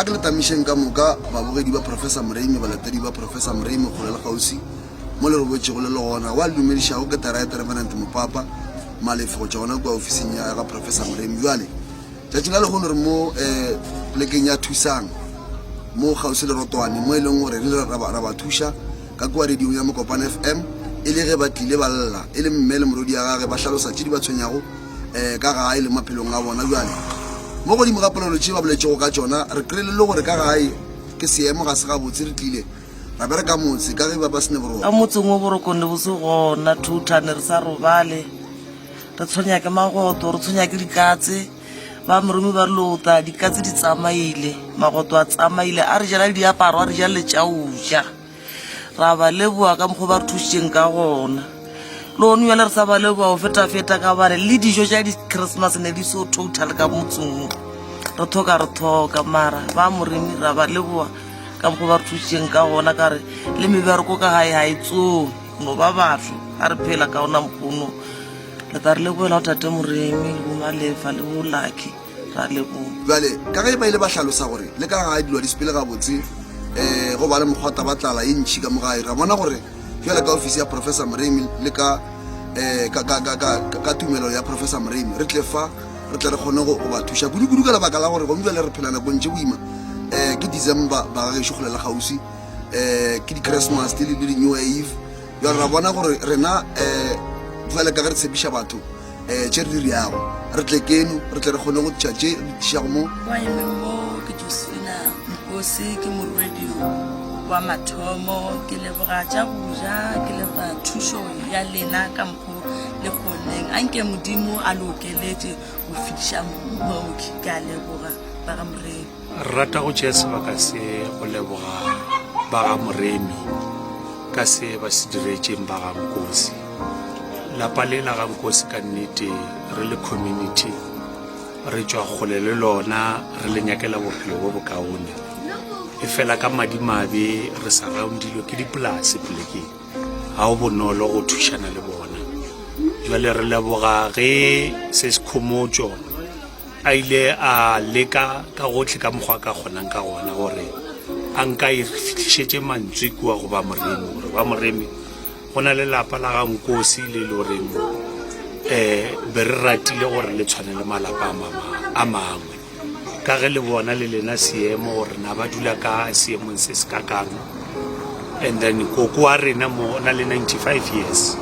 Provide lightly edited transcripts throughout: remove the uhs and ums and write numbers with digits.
A ke le tamišeng ka moka babogedi ba Professor Moremi, balatedi ba Professor Moremi kgole le kgauswi mo le robotšego le le gona. Wa le dumedišago ke Taraete Reverend Mopapa Malefe go tšwa gona kua ofising ya ga Professor Moremi. Bjale tšatši la lehono re mo um polekeng ya Thusang mo kgauswi le Rotwane mo e leng gore re ile ra ba thuša ka kua radiong ya Mokopane FM e le ge ba tlile ba lla e le mme le morwedi ya gage ba hlalosa tše di ba tshwenyago um ka gae le maphelong a bona. Bjale mo godimo ga polelo tše ba boletšego ka tšona re kry-ile le gore ka gae ke seemo ga se gabotse re tlile ra bereka motse ka ge ba ba sene boroko. Ka motseng wo boroko ne bo se gona thuthane re sa robale re tshwenya ke magoto re tshwenya ke dikatse. Ba moromi ba rile o tla, dikatse di tsamaile, magoto a tsamaile, a re jela le diaparo, a re jela le tša o ja. Ra ba leboa ka mokgwa ba re thušitšeng ka gona. Le one bjale re sa ba leboa go feta-feta ka bane le dijo tša di-Christmas ne di so total ka motseng mo. Re thoka re thoka mara ba moremi ra ba leboa ka mokgwa ba re thušitšeng ka gona ka re le mebereko ka gae ga e tsome no ba batho ga re phela ka ona mokgono. Re tla re leboela go Tate Moremi le boMalefa le boLucky. Ra leboga. Bjale, ka ge ba ile ba hlalosa gore le ka gae dilo di sepele gabotse, um go ba le mokgwata ba tlala ye ntši ka mo gae, ra bona gore bjale ka ofisi ya Professor Moremi le ka, um ka, ka, ka, ka, ka tumelo ya Professor Moremi re tle fa re tle re kgone go, go ba thuša kudu-kudu ka lebaka la gore gone bjale re phela nakong tše boima. Um ke December ba gagešo kgole le kgauswi, um ke di-Christmas le le di-New Year Eve. Bjale ra bona gore rena um bjale ka ge re tshepiša batho um tše re di riago, re tle keno re tle re kgone go tša tše re di tlišago mo. Wa emeng mo ke Josefina Nkosi, ke morwedi wa mathomo. Ke leboga tša go ja, ke leboga thušo ya lena ka mokgo le kgonneng. A nke Modimo a le okeletše go fetiša mooki. Ke a leboga ba ga Moremi. Re rata go tšea sebaka se go leboga ba ga Moremi ka se ba se diretšeng ba ga Nkosi. Lapa le la ga Nkosi ka nnete re le community re tšwa kgole le lona re le nyakela bophelo bo bokaone. E fela ka madimabe re sa roundilwe ke dipolase polekeng. Ga go bonolo go thušana le bona. Jwale re leboga ge se Sekhomotšo a ile a leka ka gohle ka mokgwa a ka kgonang ka gona gore a nka e fihlišetše mantswe kua go ba Moremi gore ba Moremi go na le lapa la ga Nkosi le le goreng um be re ratile gore le tshwane le malapa a mangwe ka ge le bona le lena seemo gore na ba dula ka seemong se se kakang and then koko wa rena mo o na le 95 years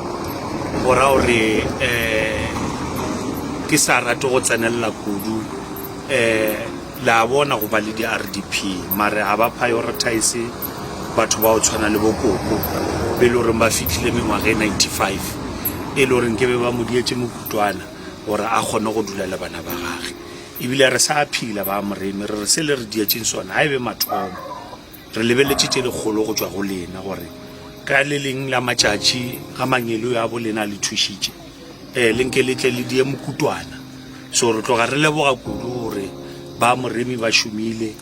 go ra gore um ke sa rate go tsenelela kudu um la bona go ba le di-r d p mare ga ba prioritize batho ba go tshwana le bokoko be e le goreng ba fitlhile mengwaga e 95 e le goreng ke be ba mo dietse mokutwana gore a kgone go dula le bana ba gage ebile re sa phila ba moremi re re se le re dietseng sona ga e be mathomo Re lebeletše tše dikgolo go tšwa go lena, gore ka le leng la matšatši ga mangeloi a bo lena a le thušitše, ee, le nke le tle le die mokutwana. So re tloga re leboga kudu gore ba Moremi ba šomile,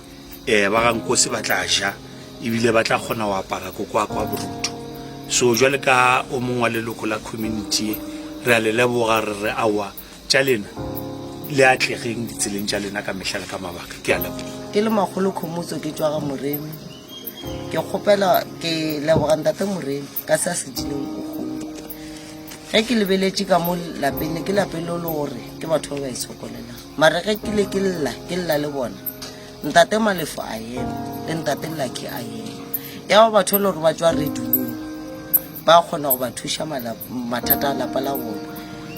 ee, ba ga Nkosi ba tla ja, ebile ba tla kgona go apara kokoakwa borutho. So jwale ka o mongwe wa leloko la community ye, re a le leboga, re re aowa, Tša lena, le atlegeng ditseleng tša lena ka mehla le ka mabaka. Ke a leboga. Ke le Makgolo Khomotso ke tšwa ga Moremi. Ke kgopela ke leboga ntate Moremi ka se a se dileng o kgone. Ge ke lebeletše ka mo lapeng ne ke lapeng le le gore ke batho ba ba itshokolelang. Mare ge ke le ke lla ke lla le bona ntate Malefo a ema le ntate Lucky a ema. Ya ba batho e le gore ba tšwa radiong. Ba kgona go ba thuša mathata a lapa la bona.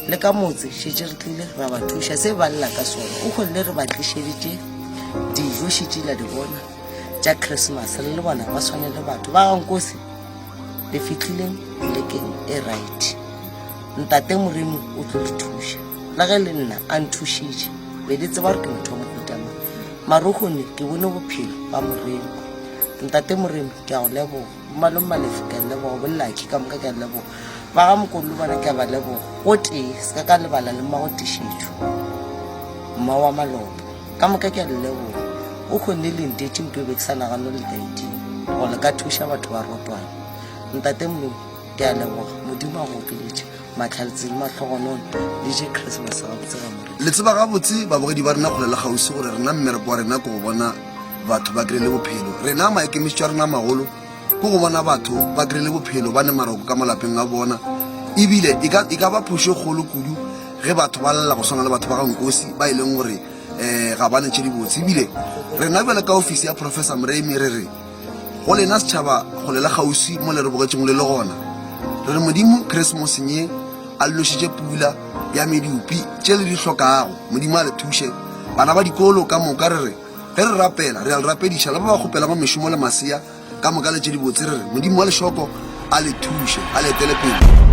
Le ka motse šetše re tlile ra ba thuša se ba lla ka sona. O kgonne re ba tlišeditše dijo šetše la di bona tša Christmas re le bona ba swane le batho ba ga Nkosi le fihlile polekeng e right. Ntate Morimo o tlo le thuša le ge le nna a nthušitše be le tseba gore ke motho wa mohuta mang. Marokgone ke bone bophelo ba Morimo. Ntate Morimo ke a go leboga. Mmalong Malefu ke a leboga, Bollaki ka moka ke a leboga, ba ga Mokollo bona ke a ba leboga, gotee se ka ka lebala le mmago Tišetšo, mma wa Malopo, ka moka ke a le leboga. O kgonne le ntetše nto e be ke sa nagane le ka e dira, gore le ka thuša batho ba rotwana. Ntate Moloi, ke a leboga, Modimo a go okeletše matlhaletsi le mahlogonono, le je Christmas gabotse ga Morena. Le tseba gabotse babogedi ba rena kgole le kgauswi gore rena mmereko wa rena ke go bona. batho ba kry-le bophelo. Rena maikemišetšo a rena a magolo ke go bona batho ba kry-le bophelo, ba ne maroko ka malapeng a bona. Ebile e ka, e ka ba phošo e kgolo kudu ge batho ba lla go swana le batho ba ga Nkosi ba e leng gore um ga ba ne tše dibotse. Ebile rena bjale ka ofisi ya Professor Moremi re re go lena setšhaba kgole le kgauswi mo le re bogetšeng le le gona, re re Modimo Keresemoseng ye a le nošetše pula ya medupi tše le di hlokago. Modimo a le thuše. Bana ba dikolo ka moka re re ge re rapela re a le rapediša, le ba ba kgopelago mešomo le masea ka moka le tše dibotse re re Modimo wa lešoko a le thuše, a le etele pele.